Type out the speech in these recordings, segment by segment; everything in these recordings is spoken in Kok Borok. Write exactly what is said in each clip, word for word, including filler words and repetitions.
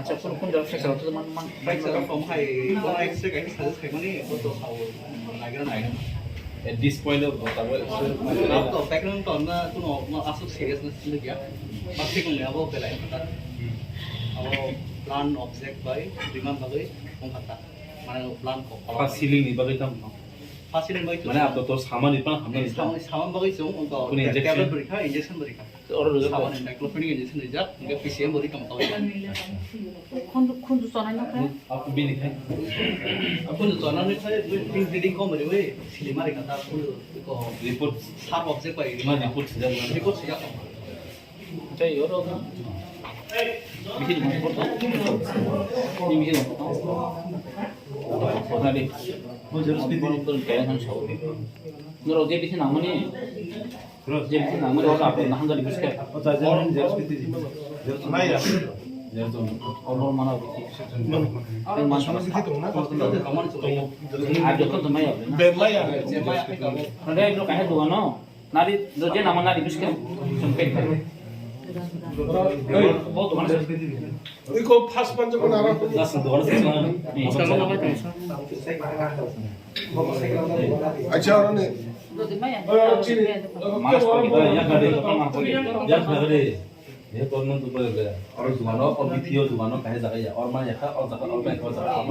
Acha, kun, kun jora fresh auto man, man. Fresh auto kom hai, ko ek se kai suggest kai mani, ko to sao, nagra nagra. At this point of, to background to na, kuno ma asuk seriousness ni kya. Pasti kung ya bo belai kata. Abo plan object bai, demand bai, kung kata. Mane plan ko. Pas ceiling ni bagwi tam. Pas ceiling bai to. Mane ato to saman ni pan hamna ni saman, saman bagwi chung, ko. Kuni injection? Tablet beri kha, injection beri kha. Oro rijak. Sawan ni diclofenac injection rijak, hingke P C M bo ri tong tong. Khunju, khunju chonai no khe? Bini khe. Khunju chonai no khe, pink bleeding kom ri we, sili mari kata khunju ko. Report. Sharp object pai. Ma report sijak. Report sijak. Tei oro. Bisi report. Ni bisi report. Nadi. Norok je bisi nangmani. Jersey nang mani wala apa nahang gari biske. O ta jersey jersey piti ji. Jersey. Jersey. Omor mana piti. Teng man sama. Ar jokon to maya. Be maya. Nade no kahe duano. Nadi do je nama nadi biske. Sempet. Bo duano. Iko first pancho ko nara. Last duano. Acha, aro ne. Mas ko kita ya kade, ya kade. Ye kon mon tu boleh. Aro duano, kon video duano, kahe jaga ya. Or ma ya kha, or jaga, or ma ya kha, or jaga.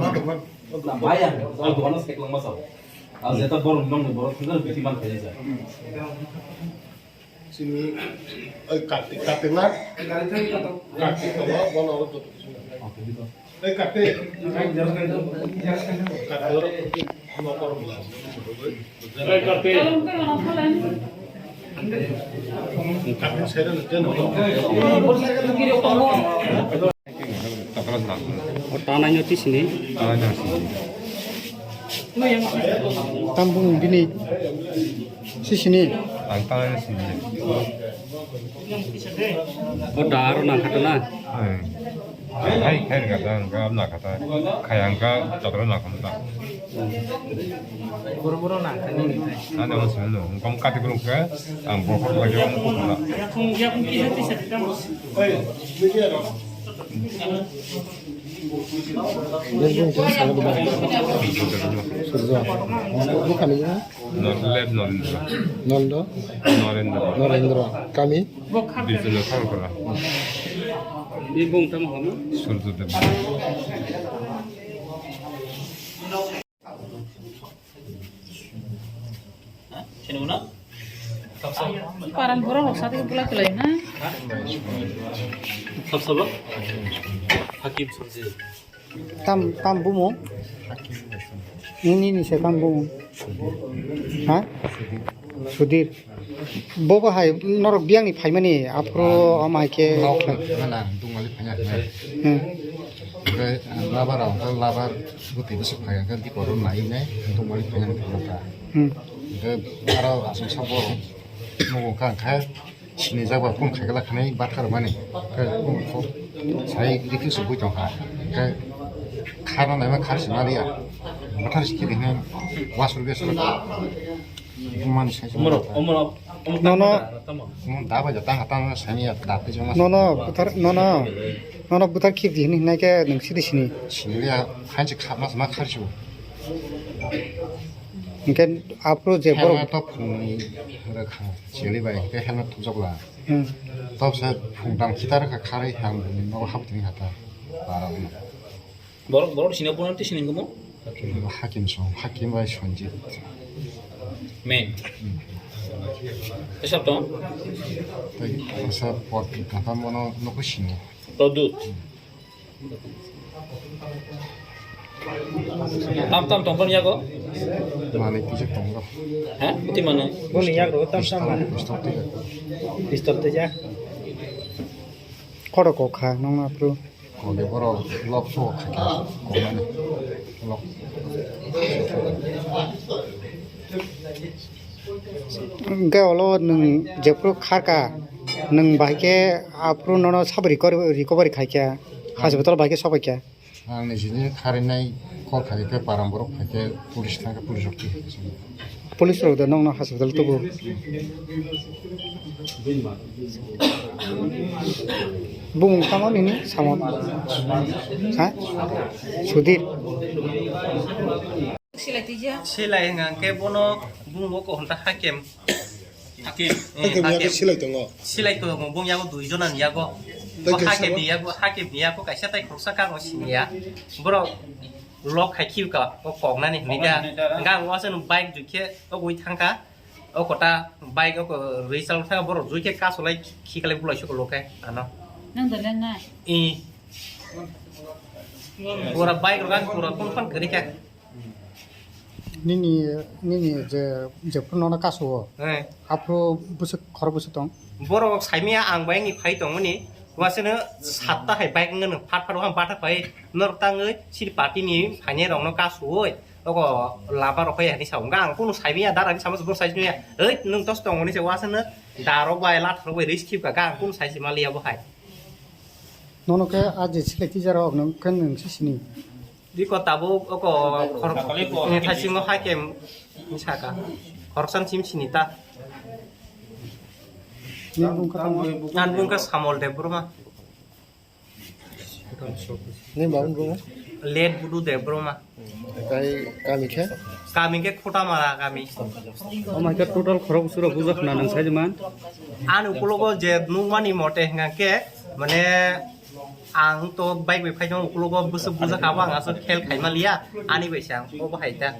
Na maya, or duano sek lang masa. Ar jeta bor nong ne bor, tinggal biti man kahe jaga. Sini, oi, Kartik, Kartik na? Kartik, kamu, bono, oi, Kartik. Kartik, oi, Kartik, oi, Kartik. Kartik, saya dah, dia nonton. O tanai no tisini. Tambung bini sisini. Ang tanai no sini. O da aro nang kata na. Hai, hai, kata, ang ka na kata. Kaya ang ka, chatra na kata. Boro boro nang kani ni. Ada mas melo, kom kati kurung ka, ang bokor lagi om ko na. Yakung, yakung kisa kisa kita. Oi, media ro. Surjo. Bukan ini. Nor-, left Norendra. Nando? Norendra. Norendra. Kami? Bijolo Thangkora. Surjo Debbarma. Paran borok rok sa tei bulai kwlai na. Sab sabo? Hakim Sorji. Tam, tam bumung? Nini ni se tam bumung? Ha? Sudhir. Bo bo hai norok biyang ni phaimani aphuru ama hai khe. Nok mana dungmali phanya. Hmm. Oke, labar, labar, buti besok phaya kan di koron lain eh, dungmali phanya. Hmm. Hwnkhe aro aswk sa borok nugo wngkha, hwnkhe sinijak bai phone khaikhe khnai bathar mani. Hwnkhe phone kho sai rikhe se bui tongkha. Hwnkhe kharna naima khar se maliya. Bathar se kiri hwnwi wasur gas rok mani sai se Umar, maliya. Umar, Umar, Nono. Tamo. Umar da bai da tang tang sai ya da te jong. Nono buthar, nono. Nono buthar khip di hwnwi hwnai khe nwng sidi sini. Siniliya khanchi kha mas ma khar se. Hwnkhe aphuru je borok Helmet to phungni rwkha, cheli bai, hwnkhe helmet thupjak la. Hmm. Tok se phung dam khitar kha kharwi ham nogo hap tini hata. Bara wngma. Borok, borok sini bono twi sini ngomo? Hakim song, Hakim bai Sanjit. Main. Hmm. Esap tong? Tei asa pot katham bono nokho sini. Todut. Tam tam tong bani yago? Mani kisa tongo. Ha? Buti mano? Boni yago tam tam. Pistol, pistol twi yago. Pistol twi ya. Khoro kok kha nong na pro. Kok de boro lok so kha kha. Kok mani. Lok. Hwnkhe olo nwng jephuru kharka, nwng bahai khe aphuru nono sabo recovery, recovery khaikha, hospital bahai khe sobaikha. Ang nijini kharinai kok khaikhe param borok phaikhe police thangkhe police rok twi. Police rok da nokno hospital tubu. Bumung tamo nini samo? Ha? Sudhir. Silai twijak. Silai hwnka hwnkhe bono bumung o kohonta hakem. Hakem. Eh, hakem. Hakem yago silai tongo. Silai tongo, bung yago dui jona ni yago. Bo hakem ni yago, hakem ni yago kaisa tai khoroksa kang o siniya. Borok lok hai khiuka, o koknani hwnwi da. Hwnka ang wasano bike jukhe, o gwi thangka. O kota bike o rwi chal thangka, borok jui khe kasolai khikalai bulai soko loke ano. Nang da lengnai. I. Pura bike rok ang pura tongphang kwrwi kha. Nini, nini je, jephuru nono kasu o. Eh. Aphuru bwswk khorok bwswk tong? Borok saimaya ang bai wngwi phai tongmani. Wasano satta hai bike wngno phat phat wngkha batha phai norok tangwi siri party ni phainai rokno kasuwi. Oko lama rok hai hani sa wngkha ang kunu saimaya dara ni sama borok saimaya. Oi nwng tos tongmani se wasano darok bai latharok bai risk khibka ang kunu saisi maliya bo hai. Nono khe a je silai twijarok nwng khe nwng se sini. Biko tabuk oko khorok ni thaisingo hakem ni saka. Khoroksan sim sini ta. Ni bung kha tamo? An bung kha Samol Debbarma. Ni ba bung? Let Budu Debbarma. Tai kami khe? Kami khe Khotamara kami. O mai khe total khorok suro bujak na nang sai man? Ani ukulogo je nukmani mote hingka khe mane Ang to bike bai phai tong, ukulogo bwswk bujak abo ang aswk khel khaima liya, ani bai se ang obo hai ta.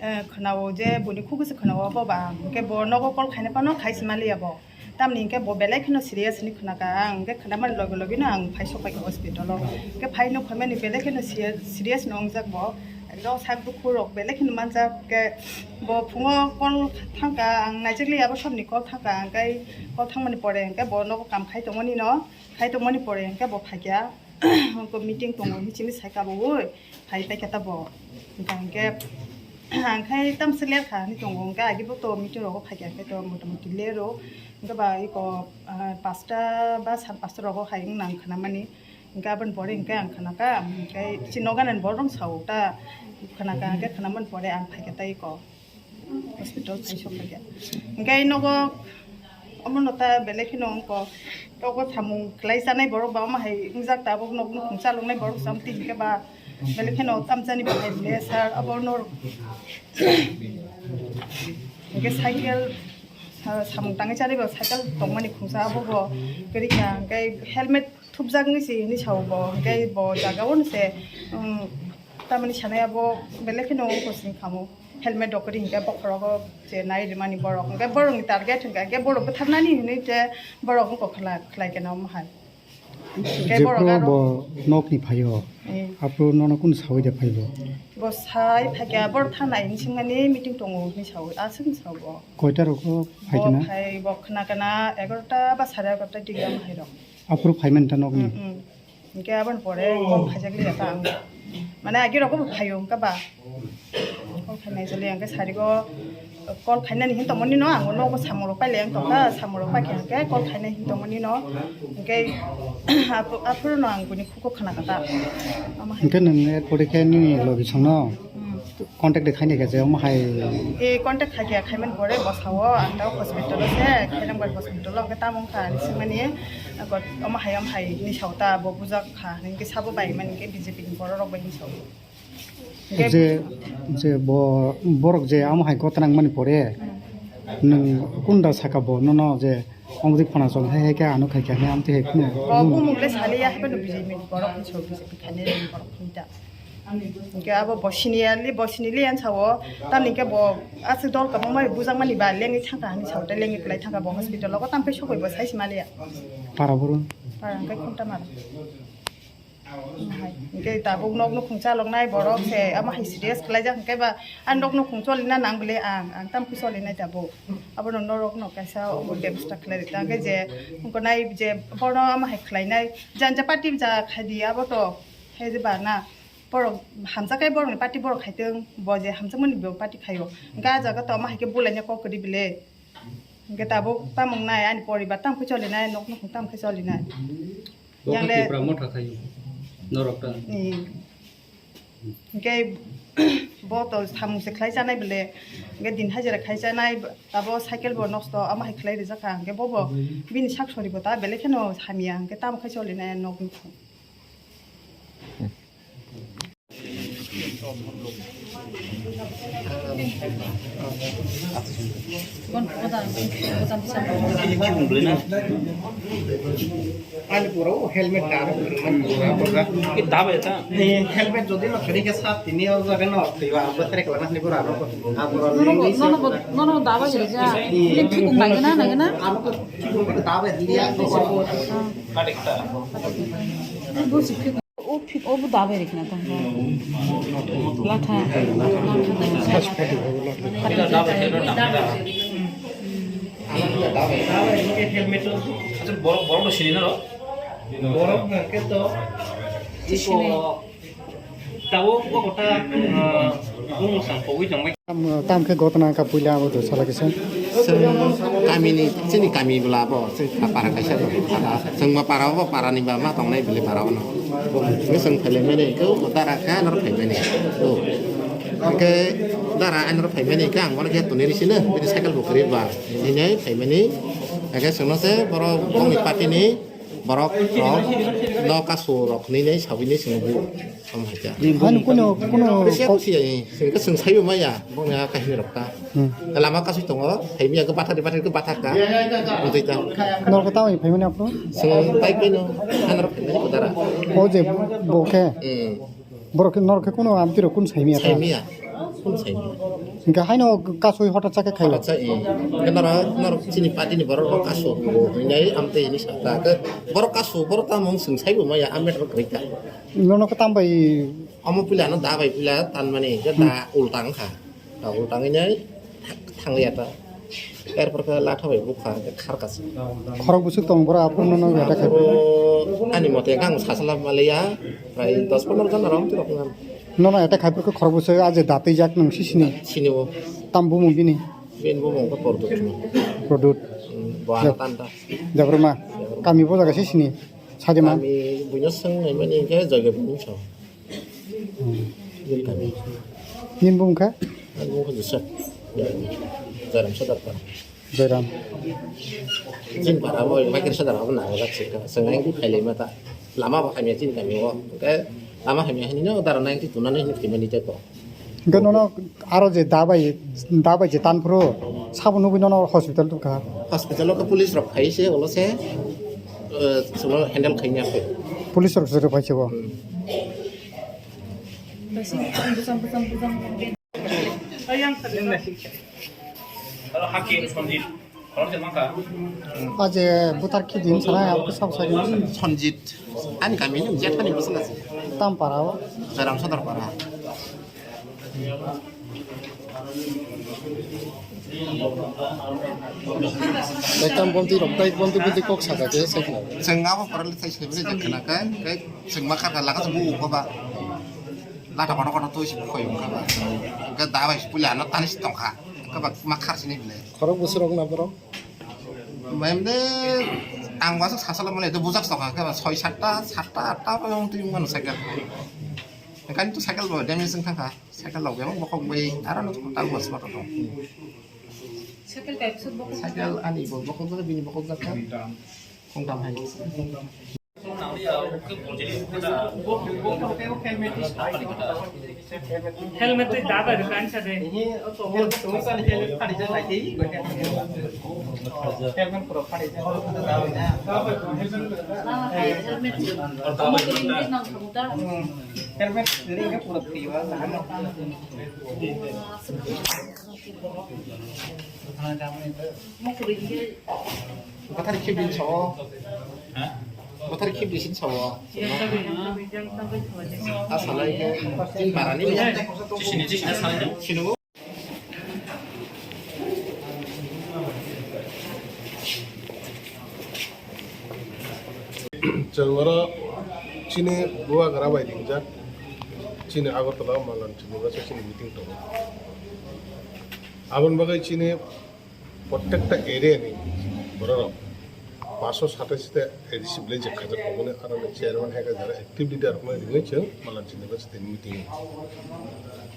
Eh, khwnao je boni khugui se khwnao abo ba, hwnkhe bo nogo call khaina phano khai se ma liya bo. Tamni hwnkhe bo belai kheno serious hinwi khwnakha, ang hwnkhe khwnamani loge loge no ang phai sok pai kha hospital o. Hwnkhe phai nuk phaimani belai kheno serious no wngjak bo. Ekdom sak dukhu rok belai kheno manjak, hwnkhe bo phungo call thangkha, ang naijak liya abo sabni call thangkha, hwnkhe call thangmani pore hwnkhe bo nogo kam khai tongmani no, khai tongmani pore hwnkhe bo phaikha, meeting tongo hinwi simi saikha bo, oi phai paikha ta bo, hwnkha hwnkhe ang khai tamse lerkha hinwi tongo, hwnkhe agi bo to meeting rogo phaikha hwnkhe to motamuti lero, hwnkhe ba eko, ah, pasta ba sar pasta rogo hai wng nang khnamani. Hingke aboni pore hingke ang khwnaka, hingke chini nogo nani borok rok sao ta khwnaka, hingke khwnamani pore ang phaikha tei eko hospital phai sok phaikha. Hingke nogo omono ta belai kheno wngkha, nogo samung khlai chanai borok ba omo hai wngjak tabuk nog nukhung chaloknai borok samti hingke ba belai kheno tamjani bahai le sir abo nor hingke cycle sa-, samung tangwi chanai ba cycle tongmani khungsa abo bo kwrwi kha, hingke helmet thupjak wngwi se hinwi sao bo, hwnkhe bo jaga o se, um, tamani sanai abo belai kheno wngkha sini khamu, helmet rok kwrwi hwnkhe bokhorogo je nai rwmani borok, hwnkhe borokni target hwnkha hwnkhe borok bwtharnani hinwi je borok wngkha khwlai, khwlai khe omo hai. Hwnkhe borok jephuru ang bo nokni phaio, eh, aphuru nono kunu saui de phaibo? Bo sai phaikha, borok thanai hinwi swngmani meeting tongo hinwi saui, aswk hinwi sao bo. Koita rok phaikhe na? Bo phai, bo khwna kana egarota ba sare egarota dige omo hai rok. Aphuru phaimani ta nokni? Mm, mm. Hingke aboni pore kok phaijak liya ta ang. Mane agi rok bo phaio hingke ba. Call khainai jole ang khe sarigo call khainani hin tongmani no ang nogo samung rok pailai ang tongkha, samung rok paikha hwnkhe call khainai hin tongmani no hwnkhe aphuru no ang bini khuko khna kha ta. Hwnkhe nwng erpore khe nini logi songno contact de khaini khe je omo hai. E contact khaikhe khaiman pore bosao ang ta hospital o se khainambar hospital o hwnkhe tamo wngkha ani swngmani omo hai omo hai ni sao ta bo bujak kha hwnkhe sabo bai mani khe B J P ni borok rok bai ni sao. Je, je bo, borok je amo hai gotna wngmani pore, nwng kunda saka bo nono je omri khona chol hai hai khe ano khai khe amtwi hai kheno. Bo bumung le saliya hai phano B J P ni borok hinwi sao, B J P khainai borok hinwi ta. Hwnkhe abo bo siniya li, bo sini li yan sao, tamni khe bo aswk dol kabangma bujak mani ba lengwi thangkha hinwi sao, tei lengwi kwlai thangkha bo hospital o, tamo khe sokoi bo sai se maliya. Para boro? Para hwnkhe khunta mara. Hwnkhe tabuk nok nukhung chaloknai borok se, amo hai serious khlaijak hwnkhe ba, ani nok nukhung cholina nang bwle ang, ang tamo khe cholinai tabuk. Abono norok no kaisa omo bebostha khlai rwkha hwnkhe je, wngkha nai je, bono amo hai khlainai, janja party ja khai di abo to, hai je ba na, borok hamjak khe borokni party borok khai tong, bo je hamjakmani bo party khaio, hwnkhe ah jaga to amo hai khe bulaina kok kwrwi bwle. Hwnkhe tabuk tamo wngnai ani poribar tamo khe cholinai, nok nukhung tamo khe cholinai. Bo khe Yang le Tipra motha khaio, norok ta. Ni. Hwnkhe bo to samung se khlai chanai bwle. Hwnkhe din hajira khai chanai, tabo cycle bo nosto, amo hai khlai rijak kha. Hwnkhe bo bo bini sak sori bo ta belai kheno hamya, hwnkhe tamo khe cholinai nok nukhung. Ani pura o helmet ta aro pura man pura boga. Ki dabe ta? Ni helmet jodi no khari ke sat tini o jaga no thiba abo tere kala na ni pura aro. Abo Nono bo, nono bo, nono bo dawa jere ja. Ni thik ung nai gana, nai gana. Abo ko thik ung ko dawa dia ko. Kadek ta. Bo si thik. O phik, o bo dabai rikna tong. Latha. Acha borok, borok no sini na ro? Borok hwnkhe to. Sini. Tabo bo kota, ah, bumung sang pogwi tongbai. Tam, tam khe gotna wngkha puila abo do sala kisa. Chwng kamini, chini kami bwla abo, chwng para kaisa do. Chwng ma para obo para ni ba ma tongnai bwle para ono. Nge chwng phaile mene ko dara kha nor phaimani. O. Ke dara anor phaimani ka ang wana khe tuni risina, bini cycle bo kari ba. Ini phaimani. Age chwngno se borok bongni party ni borok rok no kasu rok ni nei sabini chwng bu. Tamo hai khe. Ani kuno, kuno Kisa ko- kusi ai, sing ka sing sai maya, bong ya kahini rok ta. Hmm. Lama kasui tongo, hai miya ko bathari bathari ko bathar ka. Mutui ta. Nor ko tawai phaimani apro? Sing tai kino, ano rok phaimani ko dara. O je bo khe. Hmm. Borok khe nor khe kuno amtwi rok kun sai miya ta? Sai miya. Kun sai miya. Hingke haino kasui hotat chakhe khayo. Hotat sa, eh. Ke noro, noro chini party ni borok rok kasu. Hinai amtwi ni sakta. Ke borok kasu, borok tamo sing sai bo maya, amet rok rika. Nono khe tambai? Omo pila no da bai pila tan mani, ke da ultang kha. Da ultang ini thang liya ta. Erpor ke latha bai bukha, ke khar kasi. Khorok busuk tong bora, aphuru nono attack khai. Aphuru ani mote kang sasala maliya, prai dos pondro jon rom tirok ngan. Nono attack khai phuru khorok busuk aje datwi jak nung sisini. Sini o. Tam bumung bini? Bini bumung ke Pordut. Pordut. Hmm, bo ano tanta. Jabruma. Kami bo jaga sisini. Sajima. Kami buino seng nai mani ke jaga buino song. Hmm. Nini bumung kha? Ani bumung kha Joseph. Jairam Sodar para. Jairam. Jin para bo, Michael Sodar bo na ga chika. Sengai di phailai mata. Lama bo hamya chini kami o. Ke lama hamya hini no dara ninety two na hini phaimani te ko. Hingke nono aro je dabai, dabai je tan phuru sabo nugui nono hospital tukha. Hospital o ke police rok phai se, olo se, eh, sono handle khaina phai. Police rok se phai se bo. Hmm. Aje butar ki din sana ya, aku sab sai. Sanjit, ani kami ni jethani bwswk asi. Tam para o. Jairam Sodar para. Ekdam bonti rok tai bonti bonti kok saka je sai. Chwng abo para le sai sai bwle je khna khe, khe chwng ma kha kha laga chwng bu ko ba. Lata kono kono twi si khoi wngkha ba. Hwnkhe da bai puli ano tani si tongkha. Hwnkhe ba ma khar sini bile. Khorok bwswk rok na borok? Mende ang wasu sasalo mane do bujak tongkha hwnkhe ba soi satta, satta, atta ba wng twi wng mano cycle. Kan tu cycle bo damage wng thangkha. Cycle rok bebak bokhok bai aro no tal bos motor rok. Cycle type sut bokhok. Cycle ani bo bokhok jak bini bokhok jak kha. Kongtam hai. Helmet twi da bai kan sa de. Helmet pro pare. Helmet. Helmet ring nang kamu ta. Helmet ring ke pura priwa. Bothar khibin sao. Bothar khibin sao. Asalai ke tin barani. Sini, sini, sini. Chwng oro chini bubagra bai ringjak, chini Agartala o Malan chini bwsa chini meeting tongo. Aboni bagwi chini protekta area ni bororok paso satais ta A D C village khajak tongo, aro ni chairman hai khe jara active leader rokno ringwi chwng Malan chini bwsa tini meeting.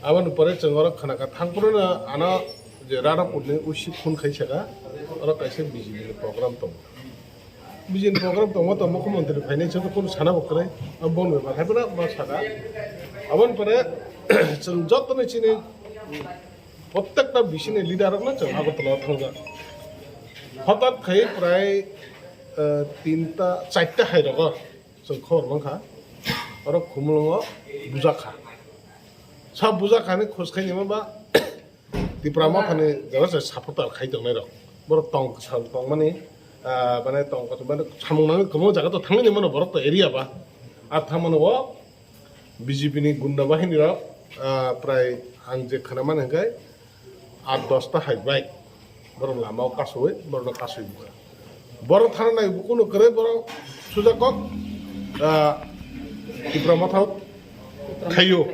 Aboni pore chwng oro khna kha thang phuru no ano je Radhapur ni usi phone khai saka, oro kaisa B J P ni program tongo. Bijin program tongma tong mukhyamantri phainai chwng kunu sana bo kwrwi. Abo bon bepar hai phano ma saka. Aboni pore chwng joto ni chini protekta bisini leader rokno chwng Agartala o thangjak. Hothat khai prai, eh, tinta, charta hai rogo chwng khobor mankha. Oro Khumulwngo bujakha. Sa bujakha ni khos khai nima ba Tipra Mothani jora se supporter khai tongnai rok. Borok tong kwcham tongmani, ah, mane tong kotor mane samung nangwi kwbangma jaga to thangwi mano borok to area ba. Ar thangmano o B J P ni gunda bahini rok, ah, prai ang je khana mani hwnkhe aat dosta hai bike borok lama o kasui borok no kasui bukha. Borok thana nai bo kunu kwrwi borok suja kok, ah, Tipra Motha khaio.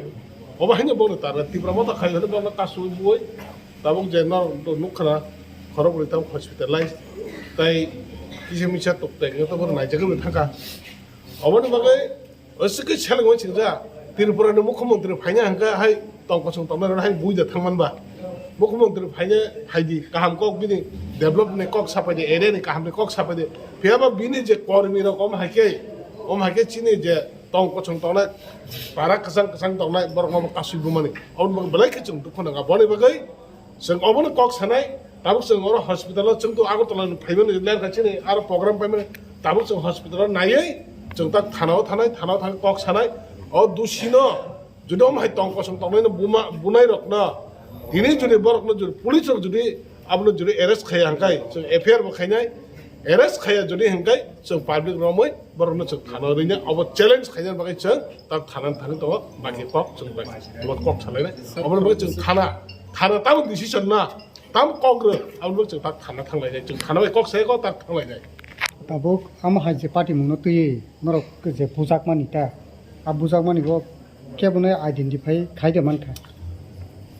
Obo haino bono tar Tipra Motha khaio hwnwi bono kasui bui tabuk je norok nukha na khorok bwrwi tabuk hospitalized tai kisa misa tok tai to bono naijagwi thangkha. Oboni bagwi Aswk khe selengmani singcha, Tripura ni mukhyamantri phaina hwnkhe hai tong kosong tongnai rok hai buida thangman ba. Mukhyamantri phaina hai di kaham kok bini develop ni kok sapai di, area ni kaham ni kok sapai di. Phiya ba bini je kormi rok om hai khe, om hai khe chini je tong kosong tongnai, para kwchang kwchang tongnai borok no kasui bumani. Oboni bagwi belai khe chwng dukhu nangkha. Boni bagwi Chwng obono kok sanai, tabuk chwng oro hospital o chwng to Agartala ni phaimani ler kha chini aro program paimani, tabuk chwng hospital o naiwi chwng tak thana o thanai, thana o thang kok sanai, o dusi no jodi om hai tong kosong tongnai no buma, bunai rok no, tini jodi borok no jodi police rok jodi abono jodi arrest khaiya hwnkhe chwng F I R bo khainai, arrest khaiya jodi hwnkhe chwng public romwi borok no chwng thana o rwina, obo challenge khaina bagwi chwng tak thana thangwi tongo, baki kok chwng baki kok salainai, obono bagwi chwng thana. Thana tamo decision na, tamo kok rw, aboni bagwi chwng tak thana thanglainai, chwng thana bai kok sai kok tak thanglainai. Tabuk amo hai je party mungno twiwi norok je bujakmani ta, a bujakmani bo kebono identify khai de mankha.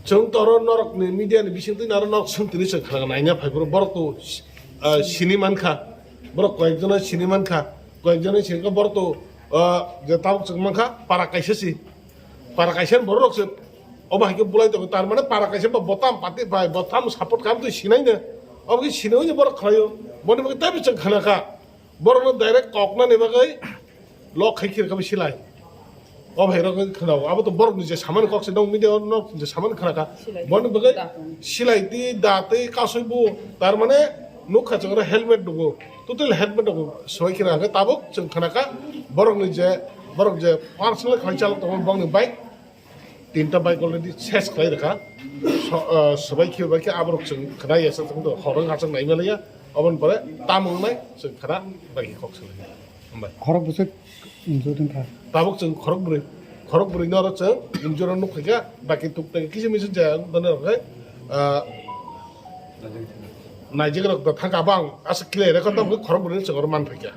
Chwng toro norokni media ni bising twi naro norok swng tini chwng khna naina phai borok, borok to, ah, sini mankha, borok koyekjono sini mankha, koyekjono sini kha borok to, ah, je tabuk chwng mankha para kaisa si. Para kaisa ni borok rok se obo hai khe bulai tongo, tar mane para kaisa ba botam party bai botam support kam twi sinai no, obo khe sinai no borok khlaio, boni bagwi teibo chwng khna kha, borok no direct kok nani bagwi lok khai khir kha silai, obo hai rok khna o, abo to borok ni je samani kok se nong media o nok je samani khna kha, boni bagwi silai twi da twi kasui bu, tar mane nukha chwng oro helmet dugo, total helmet dugo, soi khna kha tabuk chwng khna kha, borok ni je, borok je personal khlai chalok tongo, bong ni bike tinta bike already ses khlai rwkha. So, ah, swbai khe bai khe aborok chwng khna ya sa chwng to horong hachang nai maliya. Oboni pore tamung nai chwng khna bai khe kok swlai. Hambai. Khorok bwswk injure wngkha. Tabuk chwng khorok bwrwi, khorok bwrwi no oro chwng injure nuk kha, baki tuk tai kisa misa jaya done rok hai, ah, naijik rok da thangka bang aswk khlai rekha tabuk khorok bwrwi chwng oro man phaikha.